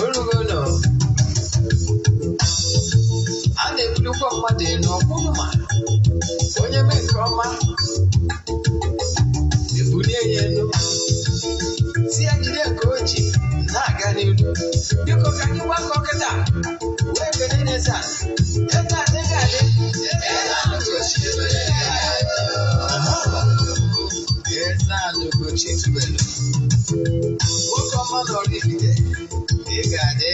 Orugo a na-ebulikwa mmadụ elu ọkwụrụ ma onye mee nke ọma ebulie ya elu si ya jide nke o ji na-aga n'ihu. Biko ka anyị gbakọ kịta wee kene n'eze a. Eze adịghị adị. Eze a Ugochi tubelu, nwoke ọma na Oraifite, ị ga-adị.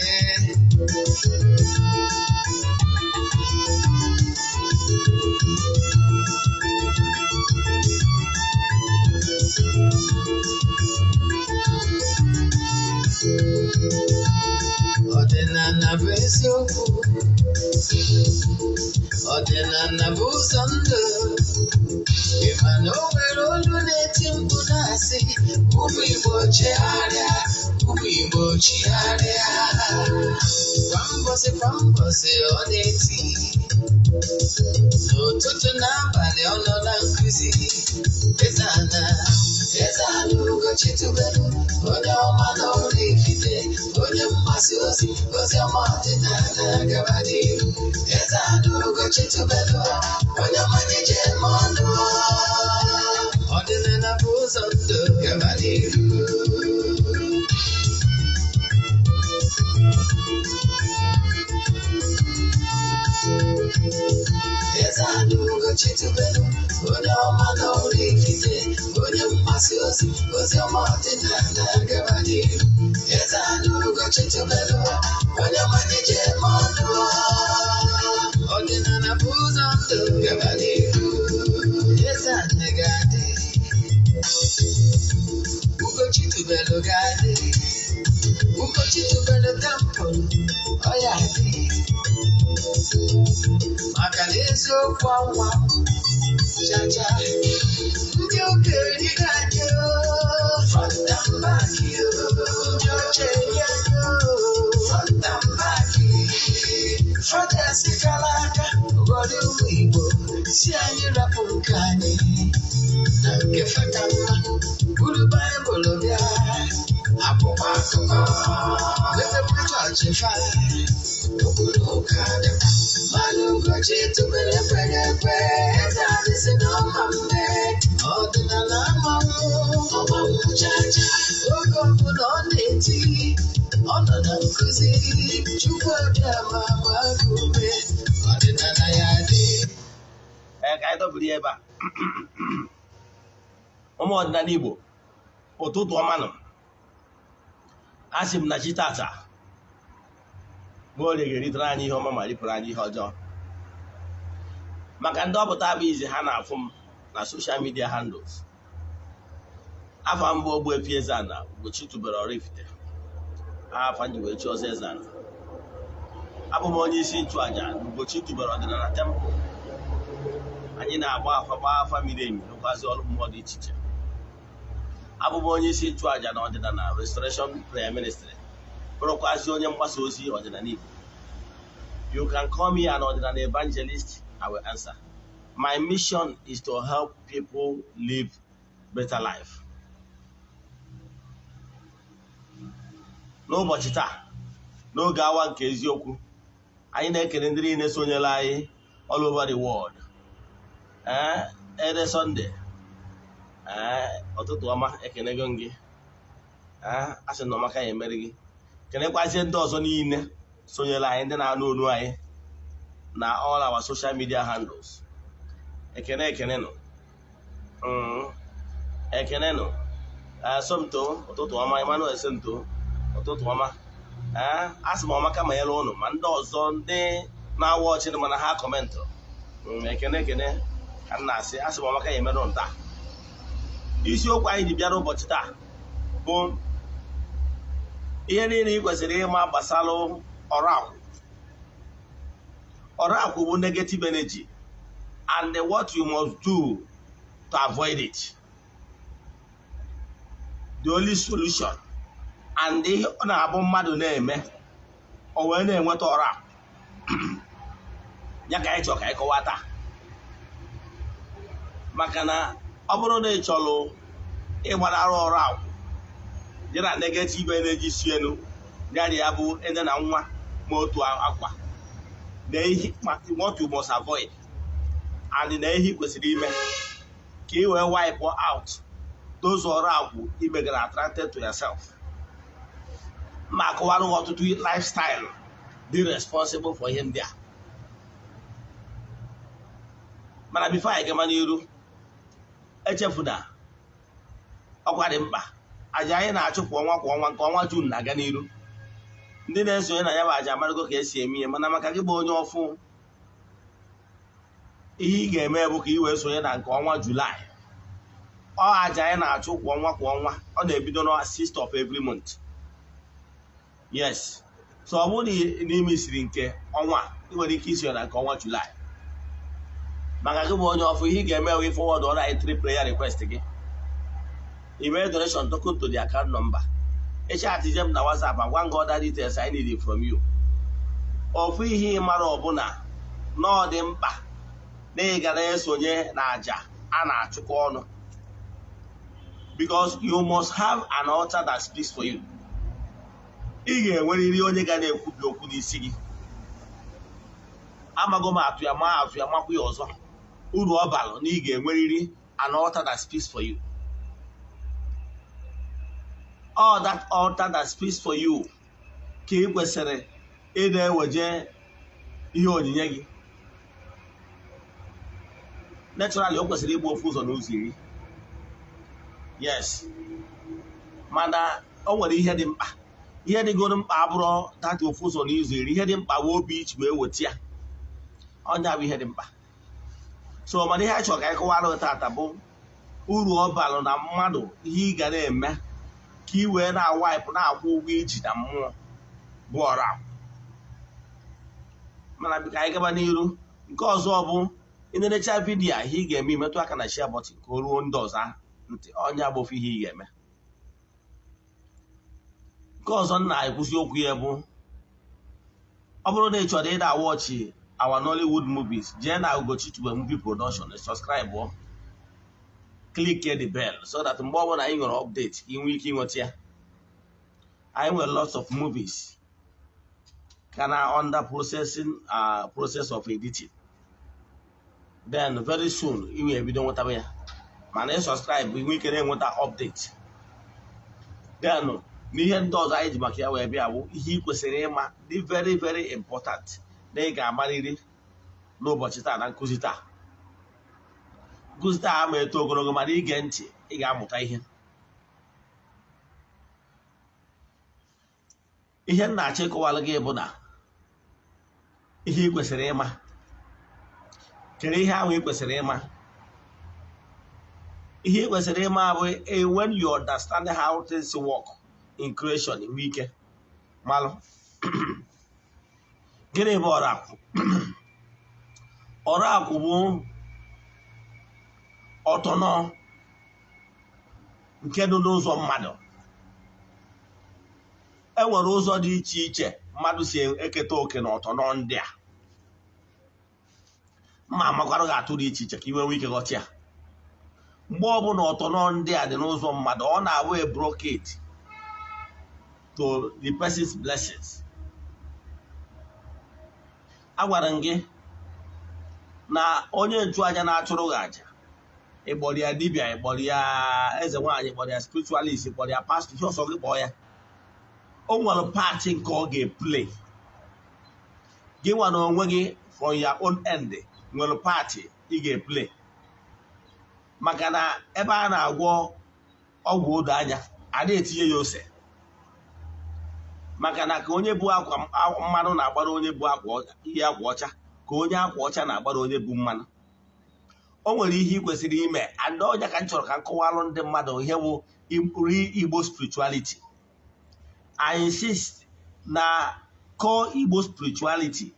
Ọdịnala bụ eziokwu, ọdịnala bụ ụzọ ndụ. Ị ma na o nwere olu na-eti mkpu na-asị, ụmụ Igbo chegharịa, ụmụ Igbo chigharịa. Kwa mbọsị kwa mbọsị ọ na-eti, n'ụtụtụ n'abalị ọ nọ na nkụzi. Eze ana, Eze ana Ugochi tubelu, onye ọma na Oraifite, onye mgbasa ozi, ozi ọma ọdịnala gaba n'ihu. Eze ana Ugochi tubelu, onye ọma na-eje eme ọnụ. Ọdịnala bụ ụzọ ndụ gaba n'ihu. Eze ana Ugochi tubelu, onye ọma na Oraifite, onye mgbasa ozi, ozi ọma ọdịnala gaba n'ihu. Eze ana Ugochi tubelu, onye ọma na-eje eme ọnụ. Ọdịnala bụ ụzọ ndụ gaba n'ihu. Eze ana ga-adị, Ugochi tubelu ga-adị, Ugochi tubelu temple, ọ ya dị. Maka na eziokwu anwa chacha, ndị okenye ga-adị front and back, ndị oche ga-adị front and back. Fathers kara aka ghọrọ ụmụ Igbo si anyị rapụ nke anyị na nke feka mma, buru Baịbụl bịa, akwụkwọ akụkọ mepekwa chọọchị fa, okpuru ụka dịkwa. Mmanụ Ugochi tubelu ekweghị ekwe, eze adịsị na ọma mme, ọdịnala amanwụ ọmanwụ chacha. Oge ọbụla ọ na-eti, ọ nọ na nkụzi, Chukwu abịa ma gbaa gị ume, ọdịnala ya dị. Ee, ka anyị dọbiri ya ebe a. Ụmụ ọdịnala Igbo, ụtụtụ ọma nọ. A sị m na chi tata Nwaorie ga-eritere anyị ihe ọma ma ripụrụ anyị ihe ọjọọ. Maka ndị ọpụta bụ izi ha na-afụ m na social media handles, afa mbụ Ogbuefi Eze-Ana Ugochi tubelu Oraifite, afa nji wee chi ọzọ Eze-Ana. Abụ m onye isi nchụaja na Ugochi tubelu ọdịnala temple. Anyị na-agba afa, gbaa afa miri emi, rụkwazi ọrụ mmụọ dị iche iche. Abụ m onye isi nchụaja na ọdịnala Restoration Prayer Ministry, bụrụkwazi onye mgbasa ozi ọdịnala Igbo. You can call me an ọdịnala evangelist, I will answer. My mission is to help people live better life. N'ụbọchị taa, n'oge awa nke eziokwu, anyị na-ekele ndị niile sonyere anyị all over the world. Ee, ede Sunday, ee, ụtụtụ ọma, ekenego m gị. Ee, a sị na ọmaka ya emere gị. Kenekwazie ndị ọzọ niile sonyere anyị, ndị na-anụ olu anyị na all our social media handles. Ekene ekene nụ. Ekene nụ. Somto, ụtụtụ ọma. Emmanuel Somto, ụtụtụ ọma. Ee, a sị m ọmaka ma nyere ụnụ ma ndị ọzọ ndị na-awa ọchị mana ha comment. Ekene ekene ka m na-asị, asị m ọmaka ya emere ụnụ taa. Isiokwu anyị ji bịara ụbọchị taa bụ ihe niile ị kwesịrị ịma gbasara ọrụ akwụ. Ọrụ akwụ bụ negative energy and what you must do to avoid it. The only solution and ihe ọ na-abụ mmadụ na-eme o wee na-enweta ọrụ akwụ. Ya ka anyị chọrọ ka anyị kọwaa taa, maka na ọ bụrụ na ị chọrọ ịgbanarụ ọrụ agwụ dị na negative energy si elu ya ya bụ ede na nwa ma otu akwa na ihe, what you must avoid and na ihe ị kwesịrị ime ka ị wee wipe out those ọrụ agwụ imegara attracted to yourself. Ma akọwara ọtụtụ lifestyle dị responsible for ihe ndị a. Mana before anyị gama n'iru, echefuna ọkwa dị mkpa aja anyị na-achụ kwa ọnwa kwa ọnwa, nke ọnwa June na-aga n'iru. Ndị na-esonye na ya bụ aja amarago ka esi eme ihe, mana maka gị bụ onye ọfụ, ihe ị ga-eme bụ ka ị wee sonye na nke ọnwa Julaị. Ọ aja anyị na-achụ kwa ọnwa kwa ọnwa, ọ na-ebido na 6th of every month. Yes, so ọ bụrụ na ime isiri nke ọnwa, ị nwere ike isonye na nke ọnwa Julaị. Maka gị bụ onye ọfụ, ihe ị ga-eme bụ forward ọrụ anyị 3 prayer request gị, email donation token to the account number, echatije m na WhatsApp, agwa gị other details I need from you. Ofu ihe ị mara ọbụla na ọ dị mkpa na ị gara esonye na aja a na-achụkọ ọnụ, because you must have an altar that speaks for you. Ị ga-enwerịrị onye ga na-ekwubi okwu n'isi gị. Amago m atụ ya, ma atụ ya makwa ya ọzọ, uru ọ bara na ị ga-enwerịrị an altar that speaks for you. All that altar that speaks for you ka ị kwesịrị ị na-eweje ihe onyinye gị. Naturally, o kwesịrị ịgba ofu ụzọ n'ụzọ 10. Yes, mana o nwere ihe dị mkpa. Ihe dịgoro mkpa abụrụ data ofu ụzọ n'ụzọ 10. Ihe dị mkpa bụ obi ichi wee weta ya, ọnya bụ ihe dị mkpa. So mana ihe a chọrọ ka anyị kọwara tata bụ uru ọ bara na mmadụ ihe ị ga na-eme ka ị wee na-awaịpụ na-akwụ ụgwọ iji na mmụọ bụ ọrụ agwụ. Mana ka anyị gaba n'iru, nke ọzọ bụ ịnenecha vidiyo a, ihe ị ga-eme, imetụ aka na share button ka o ruo ndị ọzọ ntị. Ọnya bụ ofu ihe ị ga-eme. Nke ọzọ m na-ekwusi okwu ya bụ, ọ bụrụ na ị chọrọ ịda watch our Nollywood movies, jee na Ugochi Tube Movie Production, subscribe, click the bell so that mgbe ọbụla anyị nwere update ka ị nwee ike ịnweta ya. Anyị nwere lots of movies ka na under processing, process of editing. Then very soon ị ga-ebido nwetaba ya. Mana ị subscribe, ị nwee ike na-enweta update. Then n'ihe ndị ọzọ anyị ji maka ya wee bịa bụ ihe ị kwesịrị ịma dị very very important na ị ga-amarịrị n'ụbọchị taa na nkụzi taa. Nkụzi taa ama eto ogologo, mana ige ntị ị ga-amụta ihe. Ihe m na-achọ ịkọwara gị bụ na ihe ị kwesịrị ịma, kedu ihe ahụ ị kwesịrị ịma? Ihe ị kwesịrị ịma bụ, when you understand how things work in creation, nwee ike malụ gịnị bụ ọrụ akwụ. Ọrụ akwụ bụ ọtọnọ nke dị n'ụzọ mmadụ. E nwere ụzọ dị iche iche mmadụ si eketa oke na ọtọnọ ndị a. Mma amakwara ga-atụ dị iche iche ka i nwee ike ghọta ya. Mgbe ọbụla ọtọnọ ndị a dị n'ụzọ mmadụ, ọ na-abụ a blockade to the person's blessings. Agwara m gị na onye nchụaja na-achụrụ gị aja, ịkpọrọ ya dibịa, ịkpọrọ ya eze nwaanyị, ịkpọrọ ya spiritualist, ịkpọrọ ya pastọ, ihe ọsọ gị kpọọ ya, o nwere paatị nke ọ ga-eplay. Gị nwa na onwe gị from your own end nwere paatị ị ga-eplay, maka na ebe a na-agwọ ọgwụ odo anya a na-etinye ya ose, maka na ka onye bụ akwa mmanụ na-agbara onye bụ ihe akwa ọcha, ka onye akwa ọcha na-agbara onye bụ mmanụ. O nwere ihe ị kwesịrị ime, and ọnya ka m chọrọ ka m kọwalụ ndị mmadụ ihe bụ Igbo spirituality. I insist na core Igbo spirituality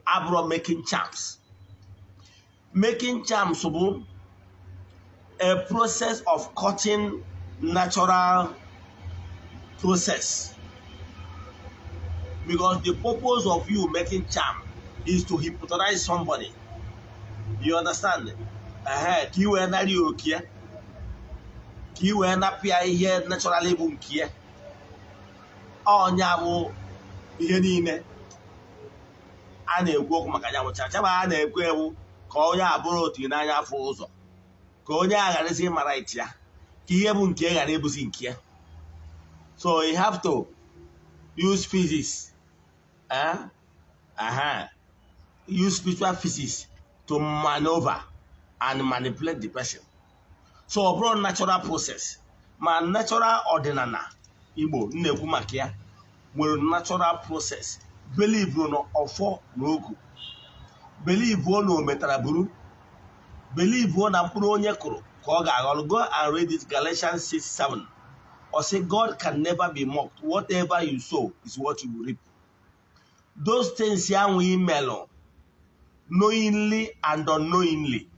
abụrụ making charms. Making charms bụ a process of cutting natural process, because the purpose of you making charm is to hypnotize somebody. You understand? Ehe, ka i wee nara ya oke ya, ka i wee napụ ya ihe naturally bụ nke ya. Ọnya bụ ihe niile a na-ekwu okwu maka ya bụ chama a na-ekwu ewu ka onye abụrụ otu n'anya afọ ụzọ, ka onye a gharazi ịmara iti ya, ka ihe bụ nke ghara ịbụzi nke ya. So you have to use physics, eh? Aha. Use spiritual physics to maneuver and manipulate the person. So ọ bụrụ natural process, ma natural ọdịnala Igbo m na-ekwu maka ya nwere natural process. Believe na ọfọ na ogu, believe na o metara buru, believe na mkpụrụ onye kụrụ ka ọ ga-aghọrọ. Go and read it, Galatians 6:7. Or say God can never be mocked. Whatever you sow is what you will reap. Those things ya nwe imelụ knowingly and unknowingly,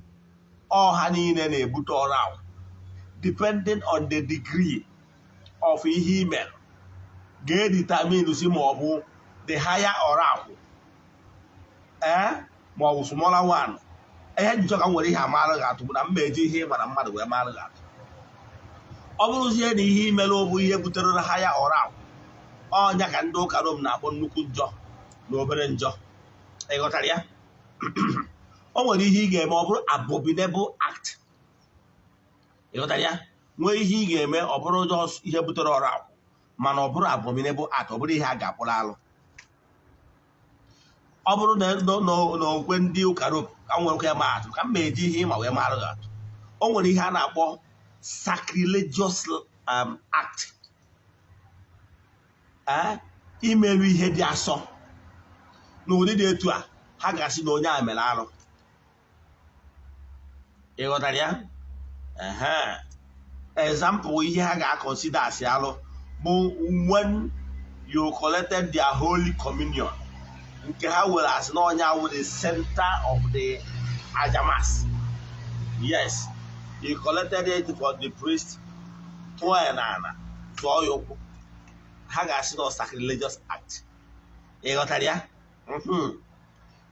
ọha niile na-ebute ọrụ ahụ, depending on the degree of ihe imelụ ga-edetermine si ma ọ bụ the higher ọrụ akwụ, ee, ma ọ bụ smaller one. Ihe njọ ka m nwere ihe amarụ gị atụ bụ na m eji ihe ịmara mmadụ wee marụ gị atụ. Ọ bụrụzie na ihe imelụ bụ ihe butere higher ọrụ akwụ, ọnya ka ndị ụka Rom na-akpọ nnukwu njọ na obere njọ. Ị ghọtara ya? O nwere ihe ị ga-eme, ọ bụrụ abominable act. Ị ghọtara ya? Nwee ihe ị ga-eme, ọ bụrụ just ihe butere ọrụ akwụ, mana ọ bụrụ abominable act, ọ bụrụ ihe a ga-akpụrụ alụ. Ọ bụrụ na n'okwe ndị ụka Rom ka m nwere ya maa atụ, ka m ma eji ihe ịma wee marụ gị atụ, o nwere ihe a na-akpọ sacrilegious act, imerụ ihe dị asọ n'ụdị dị etu a, ha ga-asị na onye a mere arụ. Ị ghọtara ya? Ehe, example ihe ha ga-consider asị alụ bụ when you collected their holy communion, nke ha were asị na onye awụ the center of the ajamas. Yes, he collected it for the priest, tụọ ya n'ala, tụọ ya ụkwụ, ha ga-asị na sacrilegious act. Ị ghọtara ya?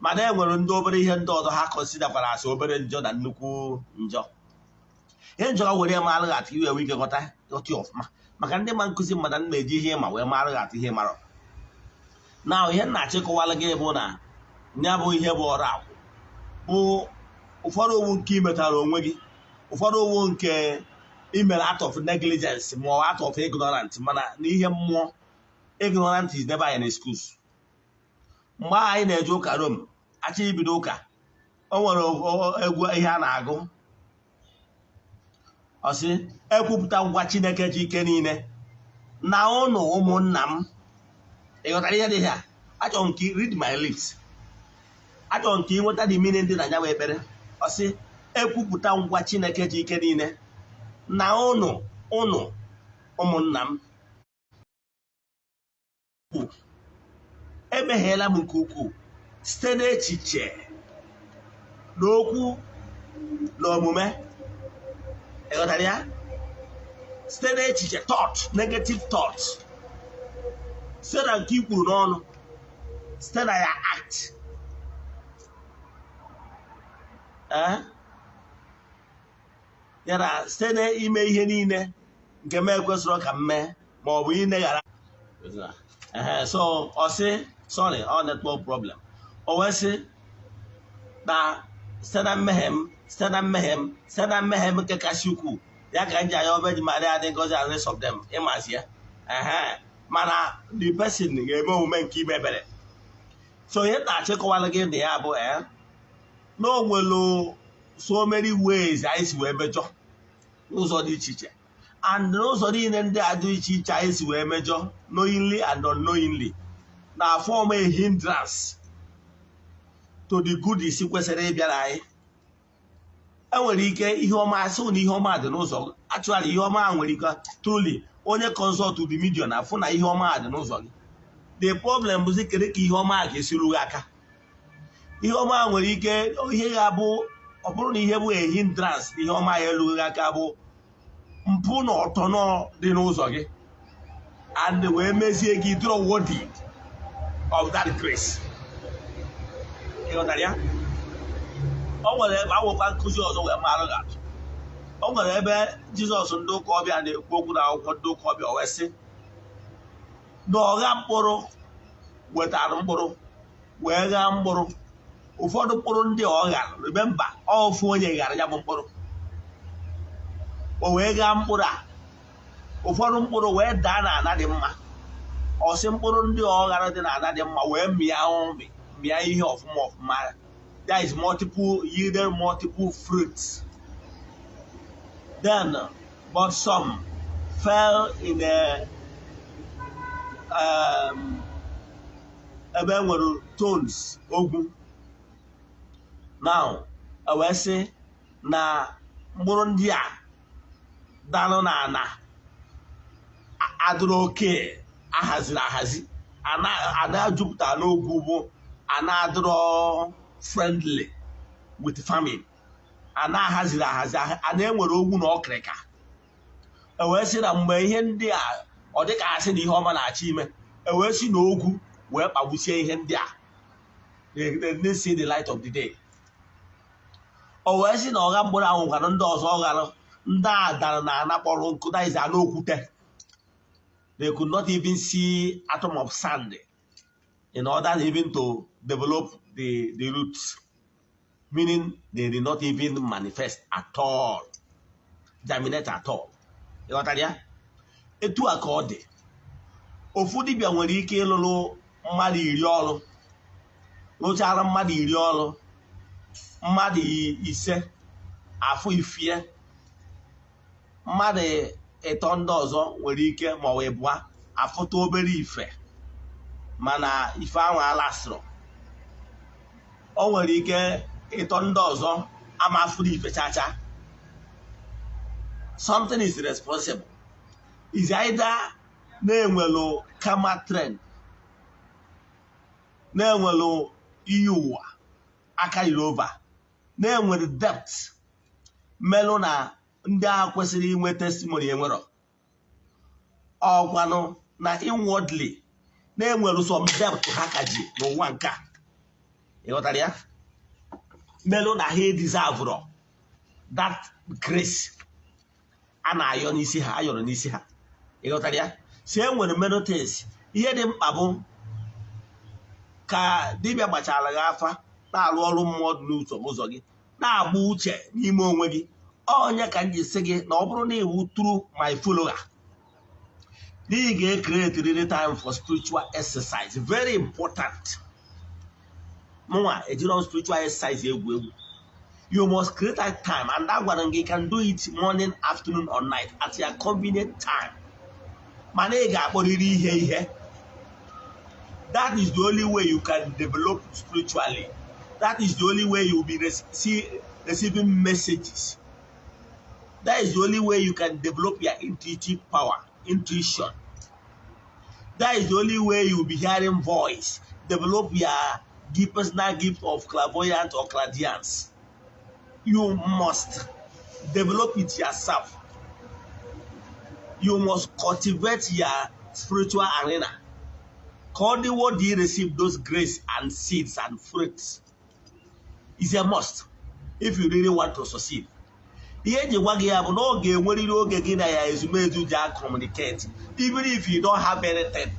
Mana e nwere ndị obere ihe ndị ọzọ ha considerkwara asị obere njọ na nnukwu njọ. Ihe njọ ka were marụ gị atụ iwe enwe ike ghọta ghọta ya ọfụma, maka ndị ma nkụzi mmadụ na-eji ihe ịma wee marụ gị atụ ihe mara na ihe nna achịkọwala gị bụ na ya bụ ihe bụ ọrụ akwụ bụ ụfọdụ owu nke imetara onwe gị, ụfọdụ owu nke imere out of negligence ma ọ out of ignorance. Mana n'ihe mmụọ, ignorance is never an excuse. Mgbe anyị na-eje ụka Rom, achọ ibido ụka, o nwere egwu ihe a na-agụ, ọ sị, "Ekwupụta ngwa Chineke ji ike niile na ụnụ ụmụnna m." Ị ghọtara ihe dị ihe a? Achọrọ m ka ị read my lips. Achọrọ m ka ị nweta the meaning dị na ya bụ ekpere. Ọ sị, "Ekwupụta ngwa Chineke ji ike niile na ụnụ ụmụnna m, emegheela m nke ukwuu site n'echiche na okwu na omume." Ị ghọtara ya? Site n'echiche, thought, negative thought, site na nke i kwuru n'ọnụ, site na ya act, ee, ya na site n'ime ihe niile nke m ekwesịrị ka m mee ma ọ bụ ineghara. Ehe, so ọ sị, sorry, ọ network problem. O wee sị na site na mmehie m, site na mmehie m, site na mmehie m nke kasị ukwuu, ya ka m ji anya Virgin Maria dị ngọzi and rest of them. Ịmazi ya? Ehe, mana the person ga-eme omume nke ime ebere. So ihe na-achịkọwala gị na ya bụ ee, na o nwere so many ways anyị si wee mejọ n'ụzọ dị iche iche, and n'ụzọ niile ndị a dị iche iche anyị si wee mejọ, knowingly and unknowingly, na form a hindrance to the goodies kwesịrị ịbịara anyị. Enwere ike ihe ọma asị na ihe ọma dị n'ụzọ. Actually, ihe ọma nwere ike truly, onye consult the medium na-afụ na ihe ọma dị n'ụzọ gị. The problem bụzi kedu ka ihe ọma ga-esi ruo aka. Ihe ọma nwere ike ihe ga-abụ, ọ bụrụ na ihe bụ a hindrance na ihe ọma ya erughị aka bụ mpụ na ọtọnọ dị n'ụzọ gị, and wee mezie gị draw worthy of that grace. Ịghọtara ya? O nwere ebe awụkwa nkụzi ọzọ wee marụ gị atụ. O nwere ebe Jizọs ndị ụka ọbịa na-ekwu okwu na akwụkwọ ndị ụka ọbịa, wee sị na ọgha mkpụrụ wetara mkpụrụ wee ghaa mkpụrụ. Ụfọdụ mkpụrụ ndị ọ ghara, remember, ofu onye ghara ya bụ mkpụrụ, o wee ghaa mkpụrụ a. Ụfọdụ mkpụrụ wee daa n'ala dị mma. Ọsị mkpụrụ ndị ọ ghara dị n'ala dị mma wee mịa ụmị, mịa ihe ọfụma ọfụma, that is multiple, yielded multiple fruits. Then, but some fell in a ebe e nwere thorns, ogwu. Now, e wee sị na mkpụrụ ndị a danụ n'ala adịrị oke ahaziri ahazi, ana jupụtara n'ogwu, bụ ana adịrọ friendly with farming, ana ahaziri ahazi, ana enwere ogwu na ọkịrịka. E wee sị na mgbe ihe ndị a ọ dịka asị na ihe ọma na-achọ ime, e wee sị na ogwu wee kpagbusie ihe ndị a. They didn't see the light of the day. O wee sị na ọgha mkpụrụ ahụ gwara ndị ọzọ ọ ghara, ndị a dara na ana kpọrọ nkụ, that is ana okwute. They could not even see atom of sand in order even to develop the roots, meaning they did not even manifest at all, germinate at all. Ịghọtara ya? Etu a ka ọ dị. Ofu dibịa nwere ike ịlụrụ mmadụ 10 ọrụ, rụchara mmadụ 10 ọrụ, mmadụ 5 afụ ifie, mmadụ 3 ndị ọzọ nwere ike ma ọ bụ afụta obere ife, mana ife ahụ alasịrị. O nwere ike ịtọ ndị ọzọ ama afụrụ ife chacha. Something is responsible, is either na-enwelu karma trend, na-enwelu iyi ụwa aka riri over, na-enwere depth melụ na ndị agha kwesịrị inwe testimony enwero, ọkwanụ na inwardly na-enwere some depth ha ka ji n'ụwa nke a. Ịghọtara ya? Melụ na ha deserve that grace a na-ayọ n'isi ha, ayọrọ n'isi ha. Ịghọtara ya? Si e nwere many things. Ihe dị mkpa bụ ka dibịa gbachara gị afa, na-arụ ọrụ mmụọ dị n'ụzọ ụzọ gị, na-agba uche n'ime onwe gị. Onye ka m ji sị gị na ọ bụrụ na iwu true my follower, na ị ga-ecreate really time for spiritual exercise. Very important. Mụnwa ejiro spiritual exercise egwu egwu. You must create that time, and that gwara m gị, can do it morning, afternoon or night at your convenient time, mana ị ga-akpọrịrị ihe ihe. That is the only way you can develop spiritually. That is the only way you will be receiving messages. That is the only way you can develop your intuitive power, intuition. That is the only way you will be hearing voice, develop your gift, personal gift of clairvoyant or clairvoyance. You must develop it yourself. You must cultivate your spiritual arena. Ka what do you receive those grace and seeds and fruits is a must if you really want to succeed. Ihe eji gwa gị ya bụ na ọ ga-enwerịrị oge gị na ya ezumezu ji communicate. Even if you don't have anything,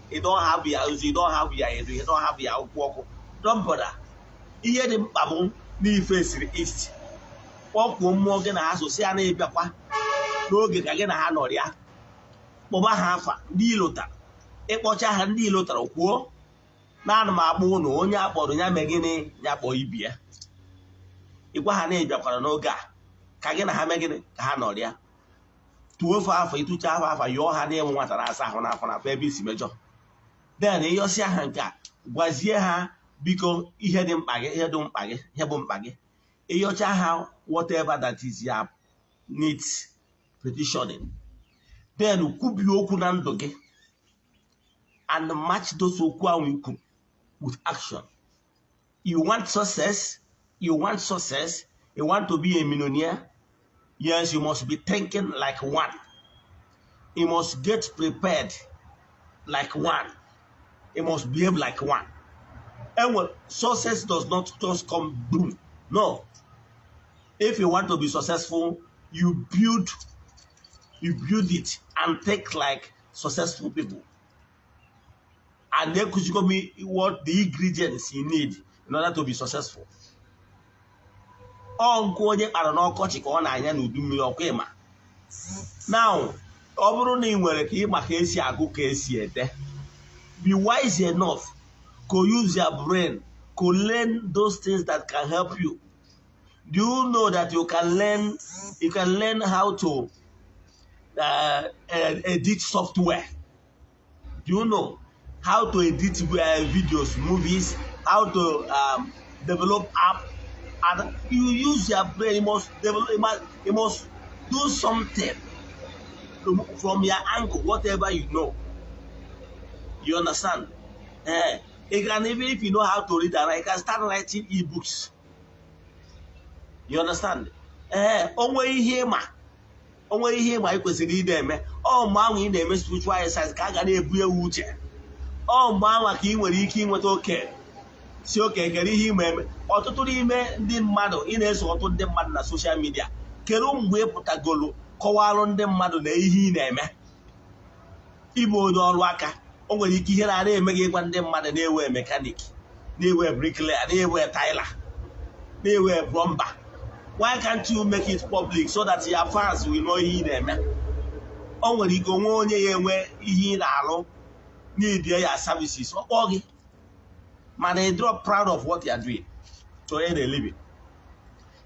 you don't have your ozi, you don't have your edu, you don't have your akwụkwọ ọkụ, don't bother. Ihe dị mkpa bụ n'ife siri east, kpọkwuo mmụọ gị na ha so, si ya na-ịbịakwa n'oge ka gị na ha nọrịa. Kpọba ha afa ndị ilotara, ịkpọcha ha ndị ilotara, kwuo na ana m akpọ ụnụ. Onye akpọrọ ya mee gịnị? Ya kpọọ ibi ya. Ịgwa ha na ịbịakwara n'oge a ka gị na ha mee gịnị? Ka ha nọrịa. Tuo ofe afọ, ịtụcha afọ afa, yọọ ha na-enwe nwata na-asa ahụ n'afọ n'afọ ebe isi mejọ. Then ịyọsịa ha nke a, gwazie ha biko ihe dị mkpa gị, ihe dị mkpa gị, ihe bụ mkpa gị. Ịyọcha ha whatever that is your needs, petitioning, then kwubie okwu na ndụ gị and match those okwu ahụ ikwu with action. You want success, you want success, you want to be a millionaire. Yes, you must be thinking like one. You must get prepared like one. You must behave like one. Enwe success does not just come boom. No, if you want to be successful, you build it and think like successful people. And they could me what the ingredients you need in order to be successful. Ọ nkụ onye kpara n'ọkọchị ka ọ na-anya n'udu mmiri ọkwa ịma. Now, ọ bụrụ na ị nwere ka ịma ka esi agụ, ka esi ede, be wise enough to use your brain to learn those things that can help you. Do you know that you can learn how to edit software? Do you know how to edit videos, movies, how to develop app? And you use your brain. You must develop, you must do something from your angle, whatever you know. You understand? You can, even if you know how to read and write, you can start writing ebooks. You understand? Onwe ihe ịma, onwe ihe ịma ị kwesịrị ị na-eme. Ọ mgbe ahụ ị na-eme spiritual exercise ka a ga na-ebu ewu uche. Ọ mgbe ahụ ka ị nwere ike ịnweta oke si oke kere ihe ime eme. Ọtụtụ n'ime ndị mmadụ ị na-eso, ọtụtụ ndị mmadụ na social media, kedu mgbe ị pụtagolu kọwalụ ndị mmadụ na ihe ị na-eme? Ịbụ onye ọrụ aka, o nwere ike ihe na-ara eme gị ịgwa ndị mmadụ na-ewe mechanic, na-ewe bricklayer, na-ewe tiler, na-ewe plumber. Why can't you make it public so that your fans will know ihe ị na-eme? O nwere ike onwe onye ya enwe ihe ị na-arụ need ya services, ọ kpọọ gị. Mana ị drop proud of what you are doing to earn a living,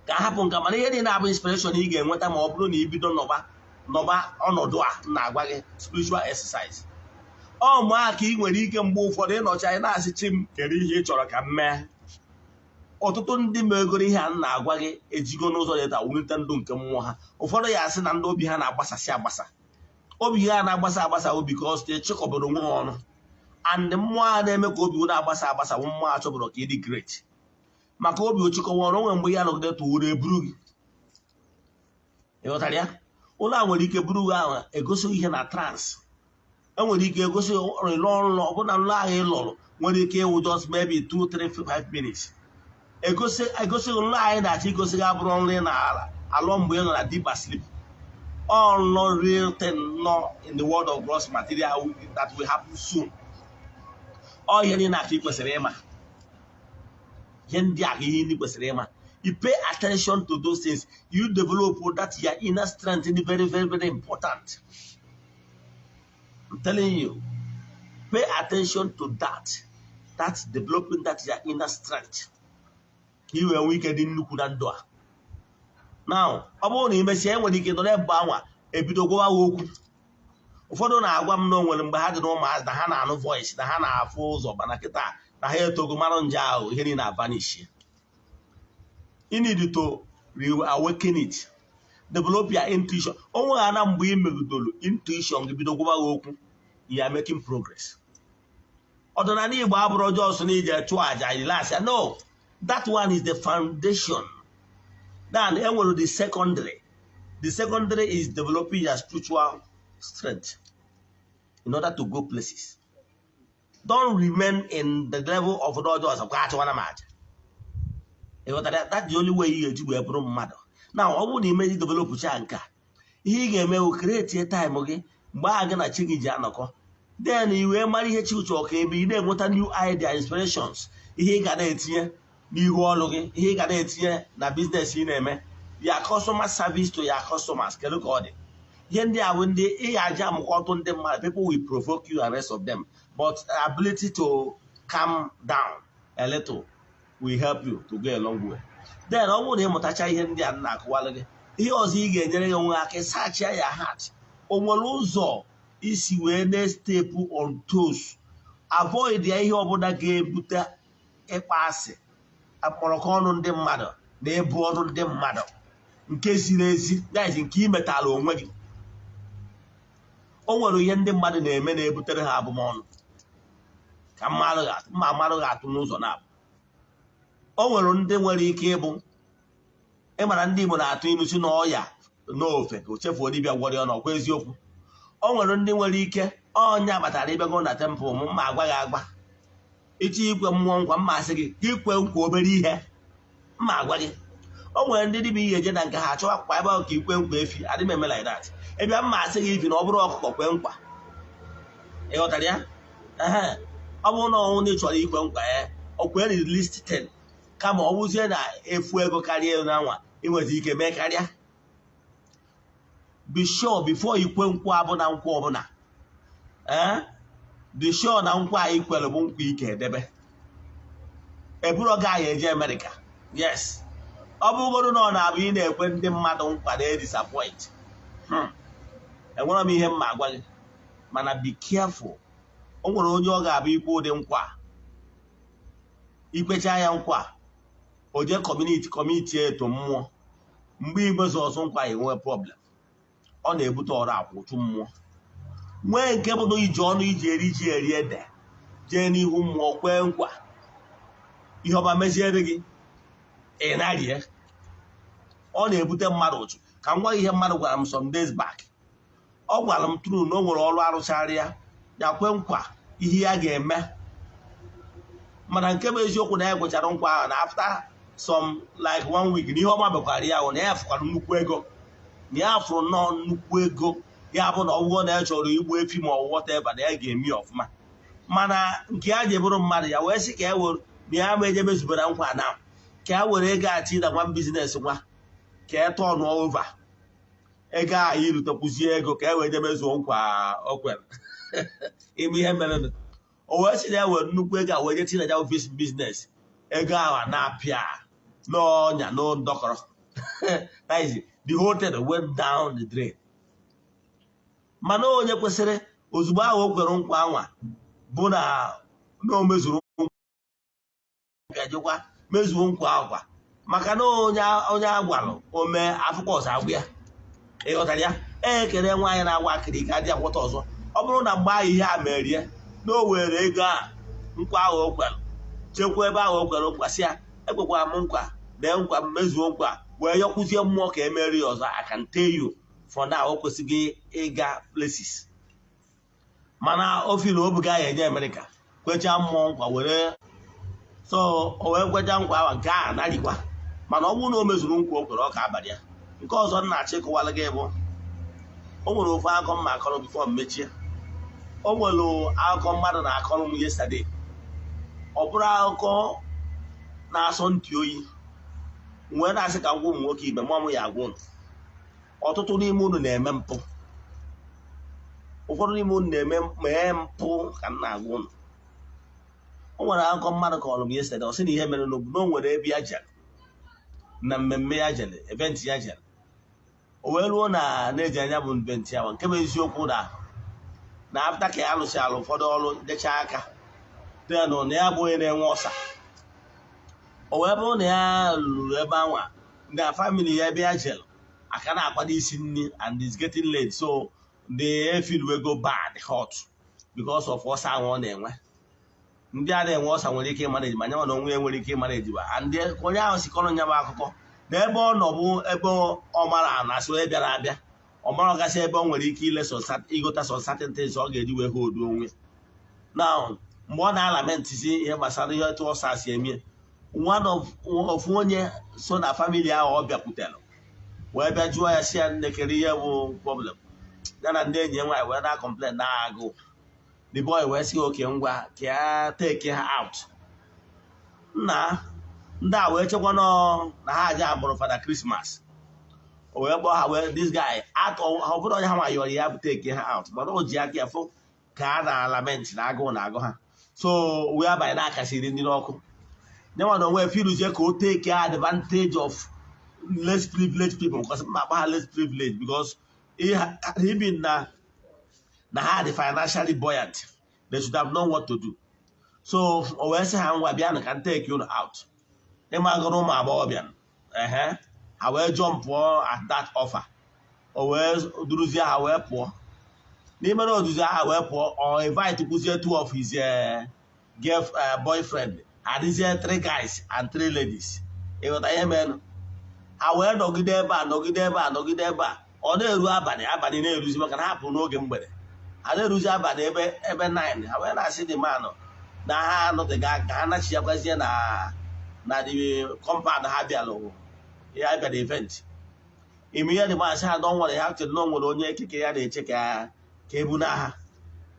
ka hapụ nka. Mana ihe dị na-abụ inspiration ị ga-enweta ma ọ bụrụ na ibido nọba nọba ọnọdụ a na-agwa gị, spiritual exercise, ọ mgbe a ka ị nwere ike mgbe ụfọdụ ịnọchi anya na-asị, "Chi m, kedu ihe ị chọrọ ka m mee?" Ọtụtụ ndị megoro ihe a m na-agwa gị ejigo n'ụzọ dị taa wulite ndụ nke mmụọ ha. Ụfọdụ ya asị na ndị obi ha na-agbasasị agbasa, obi ha na-agbasa agbasa obi ka ọ site chịkọbara onwe ha ọnụ. And mmụọ a na-eme ka obi na-agbasa agbasa bụ mmụọ a chọbụrụ ka ị dị great, maka obi ochịkọwa ọrụ onwe. Mgbe ya nọgide tụwuru eburu gị, ịghọtara ya? Ụlọ a nwere ike buru gị ahụ egosi ihe na trance. Enwere ike egosi ịlụ ọrụ, ọbụna nlọ ahụ ị lụrụ nwere ike ịwụ just maybe 2 3 5 minutes. Egosi egosi nlọ anyị na-achọ igosi gị abụrụ nri ị na-ala alụ mgbe ị nọ na deeper sleep. All not real thing nọ in the world of gross material that will happen soon. Ọ ihe niile aka ị kwesịrị ịma, ihe ndị a ka ihe ndị kwesịrị ịma. You pay attention to those things, you develop that your inner strength is very, very, very important. I'm telling you, pay attention to that. That's developing that your inner strength ka ị wee nwee ike dị nnukwu na ndụ a. Now, ọ bụrụ na imesịa, enwere ike nọrọ ebe anwa ebido gwawa ha okwu. Ụfọdụ na-agwa m na o nwere mgbe ha dị na ụmụazị na ha na-anụ voice, na ha na-afụ ụzọ, mana kịta na ha etogo marụ nje ahụ, ihe niile vanish. You need to reawaken it, develop your intuition. Onwe ha na mgbe ị megidolu intuition gị bido gwawa ha okwu, you are making progress. Ọdịnala Igbo abụrụ just na ije chụọ aja ilasịa. No, that one is the foundation. Then enwere the secondary. The secondary is developing your spiritual strength in order to go places. Don't remain in the level of ọjọọ ọzọ achịwana m aja. Ịghọtara? That's the only way ị ga-eji wee bụrụ mmadụ. Na ọ bụrụ na imezi develop cha nke a, ihe ị ga-eme bụ create time gị mgbe ahụ gị na chi gị ji anọkọ. Then i wee mara ihe chi chọrọ ka ebe ị na-enweta new idea, inspirations, ihe ị ga na-etinye n'ihu ọrụ gị, ihe ị ga na-etinye na business ị na-eme, ya customer service to your customers, kedu ka ọ dị. Ihe ndị a bụ ndị ị ga-aja amụkọ ọtụ ndị mmadụ. People will provoke you and rest of them, but ability to calm down a little will help you to go a long way. Then ọ bụrụ na ịmụtacha ihe ndị a m na-akụwalụ gị, ihe ọzọ ị ga-enyere gị onwe aka ịsachia ya heart. O nwere ụzọ isi wee na-step on toes, avoid ya ihe ọbụla ga-ebute ịkpa asị, akpọrọkọ ọnụ ndị mmadụ na ịbụ ọnụ ndị mmadụ nke ziri ezi, that is nke imetala onwe gị. O nwere ihe ndị mmadụ na-eme na-ebutere ha abụmọnụ ka mma mmadụ ga-atụ n'ụzọ na-abụ. O nwere ndị nwere ike ịbụ ịmara ndị Igbo na-atụ ilu si n'ọya n'ofe ka o chefuo dibịa gwọrọ ya n'ọkwa eziokwu. O nwere ndị nwere ike ọnya kpatara ịbịago na temple m mma agwa gị agwa. Ịchọ ikwe mmụọ nkwa, mma asị gị ka ikwe nkwa obere ihe. Mma agwa gị, o nwere ndị dibịa ihe eje na nke ha achọwa kwa ebe ahụ ka ikwe nkwa efi. Adị m eme like that. Ebe mma asị gị ifi na ọ bụrụ ọkụkọ, kwe nkwa. Ị ghọtara ya? Ehe, ọ bụrụ na ọnwụ na ị chọrọ ikwe nkwa ya, ọ kwere the least 10, kama ọ bụzie na efu ego karịa na nwa ị nwere ike mee karịa. Be sure before ikwe nkwa abụna nkwa ọbụla, ee, be sure na nkwa anyị kwere bụ nkwa ike edebe. Eburo gị anyị eje Amerịka. Yes, ọ bụrụgodu na ọ na-abụ ị na-ekwe ndị mmadụ nkwa na-edisappoint, enwere m ihe mma agwa gị, mana be careful. O nwere onye ọ ga-abụ ikwe ụdị nkwa, ikwecha ya nkwa, o jee community eto mmụọ. Mgbe igbezu ọzọ nkwa ya, enwe problem. Ọ na-ebute ọrụ akwụchu mmụọ. Nwee nke bụ na iji ọnụ iji eri ji eri ede jee n'ihu mmụọ kwee nkwa, ihe ọma meziere gị, ị narie. Ọ na-ebute mmadụ ụchụ. Ka m gwa gị ihe mmadụ gwara m some days back. Ọ gwara m true na o nwere ọrụ arụchara ya, ya kwe nkwa ihe ya ga-eme, mana nke bụ eziokwu na ya kwechara nkwa ahụ, na after some like one week, na ihe ọma bekwara ya, na ya fụkwara nnukwu ego, na ya fụrụ nnọọ nnukwu ego. Ya bụ na ọgwụgwọ na ya chọrọ igbu efi ma ọ whatever, na ya ga-eme ya ọfụma. Mana nke ya ji bụrụ mmadụ, ya wee sị ka e were na ya ma eje mezubere nkwa, na ka ya were ego ati na nwa business nwa, ka e turn over ego ahụ, irutekwuzie ego ka e wee je mezuo nkwa o kwere. Ime ihe mere, o wee sị na ya were nnukwu ego a wee je tinye na office business, ego ahụ na-apịa n'ọnya n'ndọkọrọ. That is, the whole thing went down the drain. Mana onye kwesịrị ozugbo ahụ o kwere nkwa anwa bụ na o mezuru nkwa, jekwa mezuo nkwa ahụ, maka na onye agwalụ o mee afụkwa ọzọ agwụ ya. Ịghọtara ya? Ekele nwaanyị na-agwa akịrị ike adị akwụta ọzọ. Ọ bụrụ na mgbe ahụ ihe a merie na o were ego a nkwa ahụ o kwere chekwa ebe ahụ o kwere nkwa, sị ya ekwekwara m nkwa, mee nkwa m, mezuo nkwa, wee yọkwuzie mmụọ ka e merie ya ọzọ, I can tell you for now, o kwesịghị ịga places. Mana o firi obuga ya eje Amerịka kwechaa mmụọ nkwa were, so o wee kwecha nkwa ahụ, nke a narikwa. Mana ọ bụrụ na o mezuru nkwa o kwere, ọ ka abalị ya. Nke ọzọ m na-achọ ịkọwara gị bụ, o nwere ofu akọ mma akọrọ before m mechie. O nwere akụkọ mmadụ na-akọrọ m yesterday. Ọ bụrụ akụkọ na-asọ ntị oyi, wee na-asị ka ngwa ụmụ nwoke ibe mụọ m ya agwa unu. Ọtụtụ n'ime unu na-eme mpụ, ụfọdụ n'ime unu na-eme mee mpụ ka m na-agwa unu. O nwere akụkọ mmadụ kọrọ m yesterday. Ọ sị na ihe mere n'obodo na o nwere ebe ya jere na mmemme ya jere, event ya jere, o wee ruo na na-eji anya bụ event ya. Nke bụ eziokwu na after ka ya lụsịara ụfọdụ ọrụ dechaa aka, then na ya bụ onye na-enwe ọsa. O wee bụrụ na ya lụrụ ebe anwa na family ya ebe ya jere aka na-akwado isi nri, and it's getting late, so the feel wey go bad hot because of ọsa ahụ ọ na-enwe. Ndị a na-enwe ọsa nwere ike ịmanage, ma nyanwa na onwe ya nwere ike ịmanage ba. And onye ahụ si kọrọ nya bụ akụkọ na ebe ọ nọ bụ ebe ọ mara na asị onye bịara abịa, ọ mara gasị ebe ọ nwere ike ile igota some certain things ọ ga-eji wee hold onwe. Now, mgbe ọ na-alamentịzi ihe gbasara ihe etu ọsa si eme, one of ofu onye so na family ahụ ọ bịakwutere wee bịa jụọ ya, si ya nnekere ihe bụ problem ya na ndị enyi ya nwaanyị wee na-complain na agụụ. The boy wee sị, "Okay, ngwa, ka ya take ha out." Nna ndị a wee chekwa nọ na ha aja agbụrụ Father Christmas. O wee kpọọ ha wee this guy atọ. Ọ bụrụ onye ha ma yọrọ ya bụ take ha out, mana o ji aka ya fụ ka a na-alament na agụụ na agụ ha, so wee abanye na-akasiri ndị n'ọkụ nyenwa na onwe firuzie ka o take advantage of less privileged people, because mma akpa ha less privileged because even na ha dị financially buoyant, they should have known what to do. So o wee sị ha, "Ngwa, bịanụ ka m take unu out." Ịmagụrụ ụmụ agbọghọbịa ehe, ha wee jump pụọ at that offer. O wee duruzie ha wee pụọ. N'ime na oduzi ha wee pụọ, ọ invite kwuzie two of his girl boyfriend, adịzie three guys and three ladies. Ịghọta ihe mere? Ha wee nọgide ebe a, nọgide ebe a, nọgide ebe a. Ọ na-eru abalị, abalị na-eruzi, maka na ha pụrụ n'oge mgbede. Ha na-eruzi abalị ebe 9, ha wee na-asị dị manụ Na ha anọteghị aka, ha nachiakwazie na the compound ha bịalụ ya bịara event ime ihe dị masị ha. Don nwere ha chere na o nwere onye keke ya na-eche ka ebu n'agha.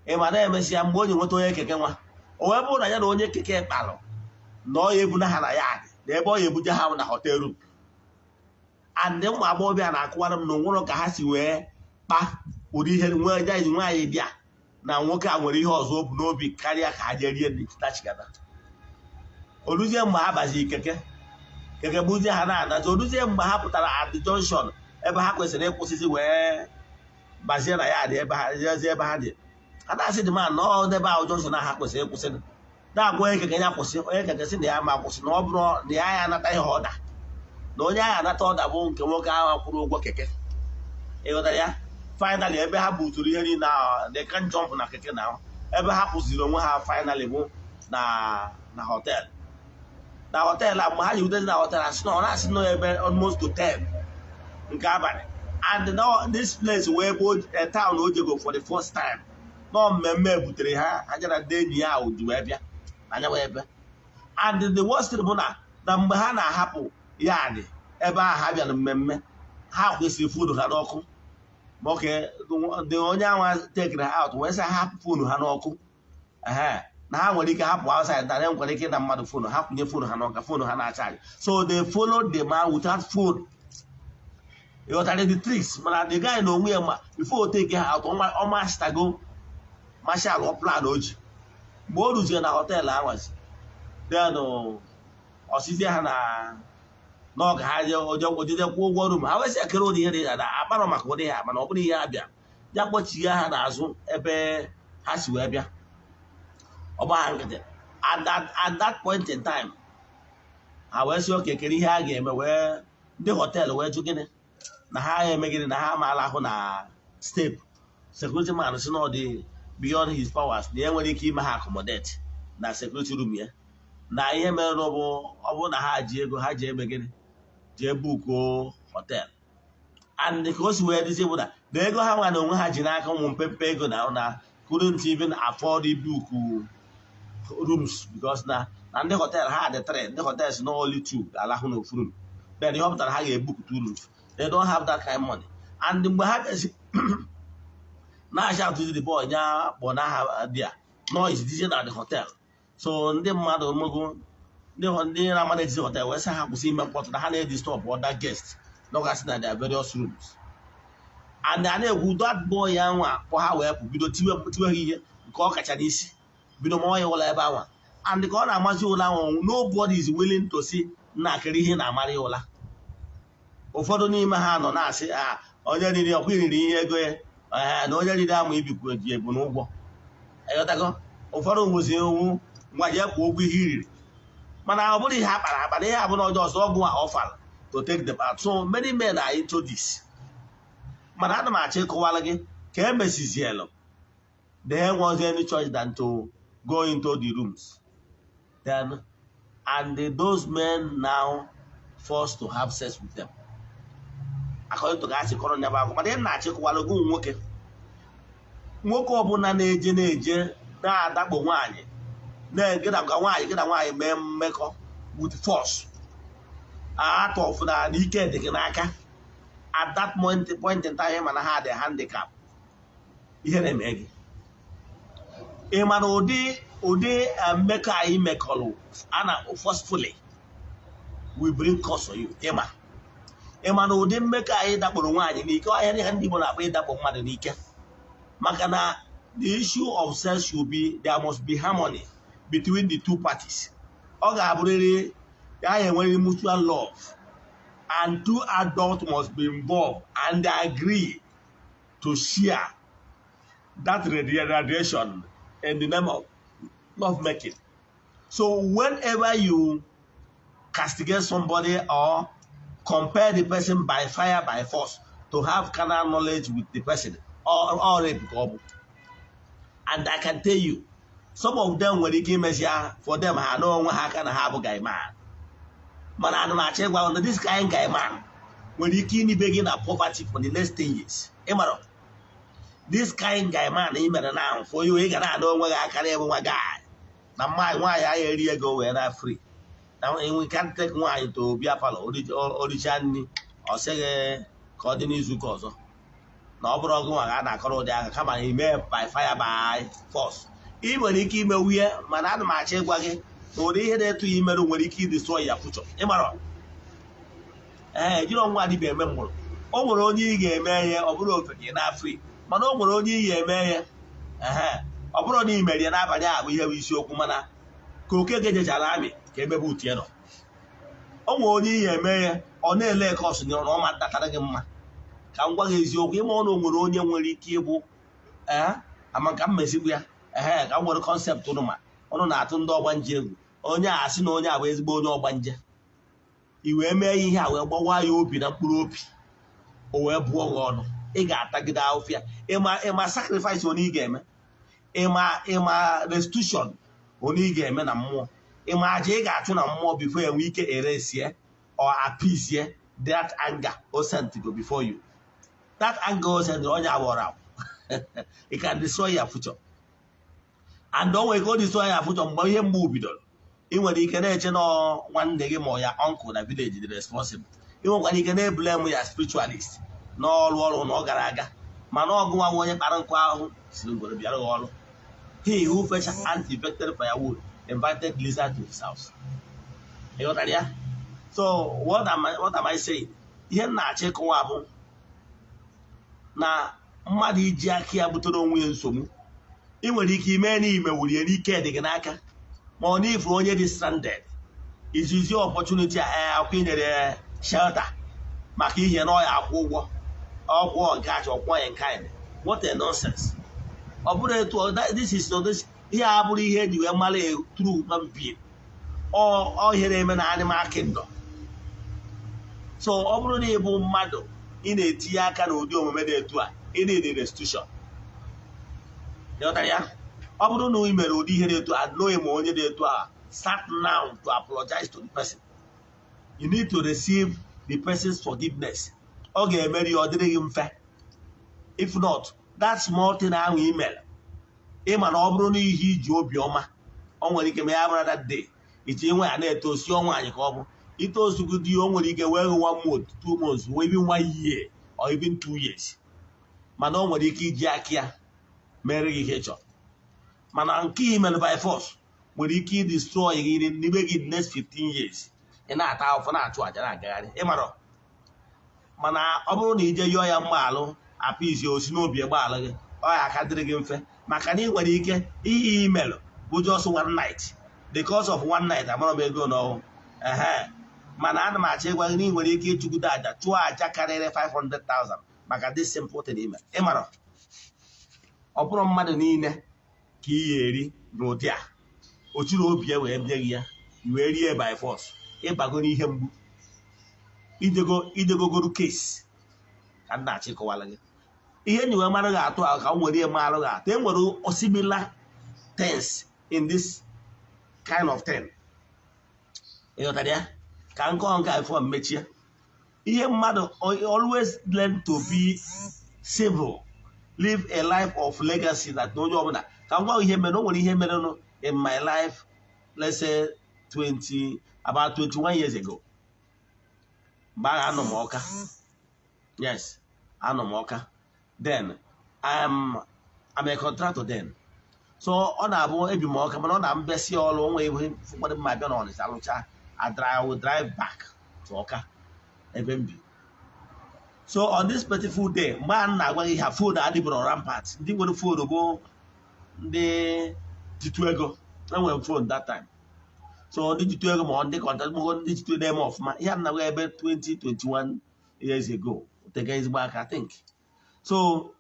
Ịma na-emesịa, mgbe o ji nweta onye keke nwa, o wee bụrụ na ya na onye keke kpalụ na ọ ya ebuna ha na ya na ebe ọ ya ebuje ha na hotel room. And ụmụ agbọghọbịa na-akụwara m na onwere ka ha si wee kpa ụdị ihe nwee jaji nwaanyị bịa na nwoke a nwere ihe ọzọ o bu n'obi karịa ka ha jee rie nachigata. Oluzie mgbe ha baziri keke, keke buzie ha na-anazi. Oluzie mgbe ha pụtara at the junction ebe ha kwesịrị ịkwụsịzi wee bazie na ya dị ebe ha jezie ebe ha dị, ha na-asị dị ma nọọ n'ebe ahụ junction ha kwesịrị ịkwụsị, na-agwa onye keke ya kwụsị. Onye keke sị na ya ma kwụsị, na ọ bụrụ na ya ya anata ihe ọda, na onye ahụ anata ọda bụ nke nwoke ahụ kwụrụ ụgwọ keke. Ịghọtara ya? Finally, ebe ha buturu ihe niile ahụ, they can jump na keke na ebe ha kwụsịrị onwe ha finally bụ na hotel, na hotel a. Mgbe ha ji wutezi na hotel, asị na ọ na-asị nọ ebe almost to 10 nke abalị, and now this place wee bụ town o jego for the first time nọ mmemme butere ha anya na ndị enyi ya ahụ ji wee bịa anya wee ebe. And the worst thing bụ na mgbe ha na-ahapụ ya dị ebe ahụ ha bịara mmemme, ha kwesịrị phone ha n'ọkụ. Ma oke dị onye anwa tekere ha out wee sị ha hapụ phone ha n'ọkụ, ehe, na ha nwere ike hapụ outside, na ha nwere ike ịna mmadụ phone ha, kwụnye phone ha n'ọka, phone ha na-acharge. So they followed the man without phone. Ịghọtara the tricks? Mana the guy na onwe ya ma before o take ha out, ọma stago marshal plan o ji. Mgbe o ruzie na hotel anwazi, then ọsịzie ha na ọ ga ha ojede kwụọ ụgwọ room ha, wee sị ekere ụdị ihe dị na akparọ maka ụdị ha. Mana ọ bụrụ ihe ha bịa ya kpọchigha ha n'azụ ebe ha si wee bịa, ọgba ha nkịtị. At that point in time, ha wee sị oke kere ihe a ga-eme. Wee ndị hotel wee jụ gịnị na ha eme gịnị, na ha amaala ahụ na step security man si na ọ dị beyond his powers, na ya nwere ike ime ha accommodate na security room ya, na ihe mere bụ ọ bụrụ na ha ji ego ha ji eme gịnị, jee bookuo hotel. And ka o si wee dịzi bụ na ego ha nwa na onwe ha ji n'aka, ụmụ mpempe ego na couldn't even afford book rooms, because na ndị hotel ha dị three, ndị hotel si na only two ga-alahụ n'ofu room. Then ihe ọ pụtara, ha ga-ebook two rooms. They don't have that kind of money. And mgbe ha bịazi na-acha atụzi the boy nya kpọ n'aha dị a noise dịzie na the hotel. So ndị mmadụ mogo ndị na-amanage hotel wee sị ha kwụsị ime mkpọtụ, na ha na-edisturb other guests nọgasị na their various rooms. And a na-ekwu, that boy ya nwa kpọ ha wee pụ, bido tiwe tiwe ha ihe nke ọ kacha n'isi, bido mawa ya ụlọ ebe anwa. And ka ọ na-amazi ụlọ ahụ, nobody is willing to see nna akịrị ihe na-amara ya ụla. Ụfọdụ n'ime ha nọ na-asị a onye riri ọkwa iriri ihe ego ya, ee, na onye riri amụ ibikwu eji ebu n'ụgwọ. Ịghọtago? Ụfọdụ nwezi owu ngwa jee kwụọ ụgwọ ihe iriri, mana ọ bụrụ ihe a kpara akpa na ihe abụrụ ọjọọ ọzọ ọgwụ a offer to take the part. So many men are into this. Mana ana m achọ ịkọwara gị ka emesizielu, there was any choice than to go into the rooms then, and those men now forced to have sex with them, according to ka a sị kọrọ nya bụ akwụkwọ. Mana ihe m na-achọ ịkọwara gị, nwoke, nwoke ọbụla na-eje na-adakpo nwaanyị, na-gị na nwaanyị, gị na nwaanyị mee mmekọ with force, out of na ike dị gị n'aka at that point in time, mana ha dị handicap, ihe na-eme gị. Ị ma na ụdị mmekọ anyị mekọrọ a na forcefully we bring curse on you. Ị ma na ụdị mmekọ anyị dakporo nwaanyị n'ike, ọhịa ihe ndị Igbo na-akpọ ịdakpo mmadụ n'ike, maka na the issue of sex should be, there must be harmony between the two parties. Ọ ga-abụrịrị ya enwerịrị mutual love, and two adults must be involved and they agree to share that radiation in the name of love making. So whenever you castigate somebody or compel the person by fire, by force to have carnal knowledge with the person, or rape ka ọ bụ. And I can tell you, some of them nwere ike imesịa for them ha na onwe ha aka na ha bụ guy man. Mana ana m achọ ịgwa na this kind guy man nwere ike inibe gị na poverty for the next 10 years. Ị mara this kind guy man ị mere now for you, ị ga na-ana onwe gị aka na ịbụ nwa guy. Na nwaanyị ahụ eri ego wee na free na we can take nwaanyị to bịa parlour, oricha nri, ọ sịghị ka ọ dị n'izuụka ọzọ, na ọ bụrụ ọgụ nwa ga a na-akọrọ ụdị aka, kama na ime by fire by force. Ị nwere ike ime nwunye, mana ana m achọ ịgwa gị na ụdị ihe na-etu ya imerụ nwere ike idestroy ya future. Ịmara ee, jiri ọnwa dibịa eme mụrụ. O nwere onye ị ga-eme ihe, ọ bụrụ ofe ka ị na-afri, mana o nwere onye ị ga-eme ihe, ehe, ọ bụrụ na ị merie n'abalị a bụ ihe bụ isiokwu, mana ka oke ga-ejechara amị ka emebe utie nọ. O nwere onye ị ga-eme ihe, ọ na-ele ka ọ sị na ọ ma datara gị mma. Ka m gwa gị eziokwu, ịma ọ na o nwere onye nwere ike ịbụ ee ama ka m mezikwu ya, ehe, ka m nwere concept ụnụ, ma ụnụ na-atụ ndị ọgbanje egwu. Onye a asị na onye a bụ ezigbo onye ọgbanje, i wee mee ihe a wee gbawa ya obi na mkpụrụ obi, o wee bụọ gị ọnụ. Ị ga-atagide ahụfịa. Ịma sacrifice onye ị ga-eme, ịma restitution onye ị ga-eme na mmụọ, ịma aja ị ga-achụ na mmụọ before enwe ike eresie or appease that anger o sent go before you. That anger o sent, onye agbọrọ agwụ, it can destroy your future, and o nwere ike o destroy your future mgbe ihe mgbu bidoro. Ị nwere ike na-eche na nwanne gị ma ọ ya uncle na village dị responsible. Ị nwekwara ike na-eblame ya spiritualist n'ọrụ ọrụ na ọ gara aga, mana ọgụ nwa onye kpara nkụ ahụ siri ngwere bịara gị ọrụ. He who fetch ant-infected firewood invited lizard to his house. Ị ghọtara ya? So what am I saying? Ihe m na-achọ ịkọwa bụ na mmadụ iji aka ya butere onwe ya nsogbu. Ị nwere ike ime na imewuri ya n'ike dị gị n'aka, ma ọ n'ifuru onye dị stranded, izizi opportunity a akwụ inyere ya shelter maka ihe na ọ ya akwụ ụgwọ ọkwụ nke achọ ọkwụ ya nke anyị. What a nonsense! Ọ bụrụ etu this is not this. Ihe a bụrụ ihe eji wee mara a true human being, ọ ihe na-eme na animal kingdom. So ọ bụrụ na ị bụ mmadụ, ị na-etinye aka n'ụdị omume dị etu a, ị need restitution. Ịghọtara ya? Ọ bụrụ na ị mere ụdị ihe dị etu a, knowing ma onye dị etu a, start now to apologize to the person. You need to receive the person's forgiveness. Ọ ga-emeri ya ọ dịrị gị mfe. If not, that small thing ahụ ị mere, ịma na ọ bụrụ na ihe iji obiọma, ọ nwere ike ma ya bụrụ that day iche nwe ya na-eto osi ọnwa anyị ka ọ bụ ite osugodi, o nwere ike wee one month, 2 months, or even one year or even 2 years, mana o nwere ike iji aka ya mere gị ihe ị chọrọ. Mana nke i mere by force nwere ike idestroy gị n'ime gị next 15 years. Ị na-ata ahụfụ, na-achụ àjà, na-agagharị, ịmara. Mana ọ bụrụ na ije yọọ ya mgbaalụ, apịzi osi n'obi gbaalụ gị, ọ ya aka dịrị gị mfe, maka na ị nwere ike ihe imelụ bụ just one night, because of one night amara m ego n'ọnwụ ehe. Mana ana m achọ ịgwa gị na ị nwere ike ịchụgide àjà, chụọ àjà karịrị 500,000 maka this simple thing ime. Ịmara ọ bụrụ mmadụ niile ka ị ga-eri n'ụdị a, o chiri obi ya wee nye gị ya, i wee rie by force, ịbago n'ihe mgbu, idego idegogoro case. Ka m na-achọ ịkọwara gị ihe nyi wee mara gị atụ ahụ, ka m nwere ihe marụ gị atụ. E nwere similar things in this kind of thing. Ịghọtara ya? Ka nkọ nke a ifo mmechie ihe. Mmadụ always learn to be civil, live a life of legacy that na onye ọbụla. Ka m gwa gị ihe mere. O nwere ihe mere in my life, let's say 20, about 21 years ago. Mgbe ahụ anọ m Ọka. Yes, anọ m Ọka then. I'm a contractor then, so ọ na-abụ ebi m Ọka, mana ọ na-mbịasị ọrụ onwe ihe ụfọdụ mma bịa n'Ọnịcha alụcha, I drive, I will drive back to Ọka ebe m bi. So on this beautiful day, mgbe a na-agwa gị ha, phone adịbụrụ rampant. Ndị nwere phone bụ ndị jitu ego. Enwere phone that time, so ndị jitu ego ma ọ ndị contract, ma ndị jitu na-eme ọfụma. Ihe a na-agwa ebe 20, 21 years ago, tega ezigbo aka, I think. So